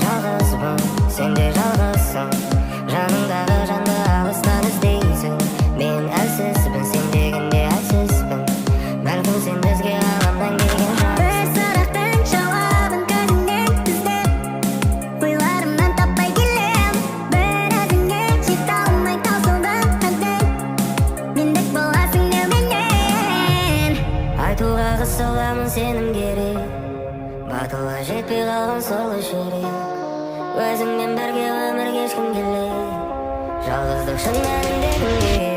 Жалғызбын, сен де жалғызсың. Жаныңдағы жанды алыстан іздейсің. Мен әлсізбін, сен дегенде әлсізбін. Бәлкім, сен бізге ғаламнан келген Бір жансың. сұрақтың жауабын көзіңнен іздеп, ойларымнан таппай келем. Бір өзіңе жете алмай таусылдым әбден. Мендік боласың деуменен. Айтуға қысыламын, сенім керек. Батылға жетпей қалған сол үш жүрек. Өзіңмен бірге өмір кешкім келеді. Жалғыздық шын мәнінде кімге керек?